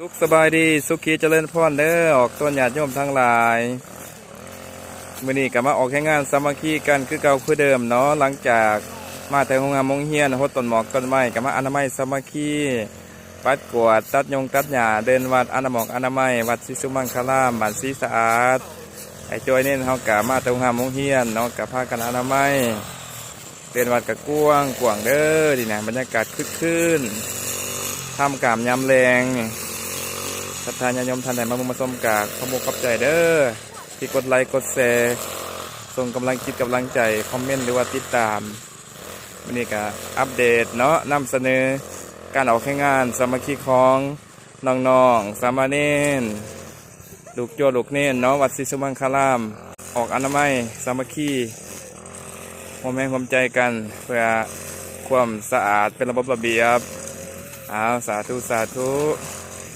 ສຸກສະບາຍດີ ສຸຂີຈະເລີນພອນເດີ ອອກຕົນຍາດໂຍມທັງຫຼາຍ. ມື້ນີ້ກໍມາອອກແຮງງານສາມັກຄີກັນຄືເກົ່າຄືເດີມເນາະ. ຫຼັງຈາກມາແຕ່ໂຮງຮາມໂຮງຮຽນ ຫົດຕົ້ນໝອກຕົ້ນໄມ້ ກໍມາອະນາໄມສາມັກຄີ ປັດກວາດ ຕັດຍົງຕັດຫຍ້າ ເດີ່ນວັດ ອະນາໝອກອະນາໄມ ວັດສີສຸມັງຄາລາມ ບ້ານສີສະອາດ. ໄອ້ຈ້ອຍເນນເຮົາກໍມາແຕ່ໂຮງຮາມໂຮງຮຽນເນາະ ກໍພາກັນອະນາໄມ. ເດີ່ນວັດກໍກວ້າງໆເດີ ນີ້ນະ ບັນຍາກາດຄຶກຄື້ນ ທຳກາມຍາມແລງ. ສັດທາຍາດໂຍມທ່ານໃດມາເບິ່ງມາຊົມກໍຂອບອົກຂອບໃຈເດີ ທີ່ກົດໄລກົດແຊ ສົ່ງກຳລັງຈິດກຳລັງໃຈ ຄອມເມັນ ຫຼືວ່າຕິດຕາມ. ມື້ນີ້ກໍອັບເດດເນາະ ນຳສະເໜີການອອກແຮງງານສາມັກຄີຂອງນ້ອງໆ ສາມະເນນ ລູກໂຈ້ລູກເນນເນາະ ວັດສີສຸມັງຄາລາມ ອອກອະນາໄມສາມັກຄີ ຮ່ວມແຮງຮ່ວມໃຈກັນ ເພື່ອຄວາມສະອາດ ເປັນລະບົບລະບຽບ. ອ້າວ ສາທຸ ສາທຸ.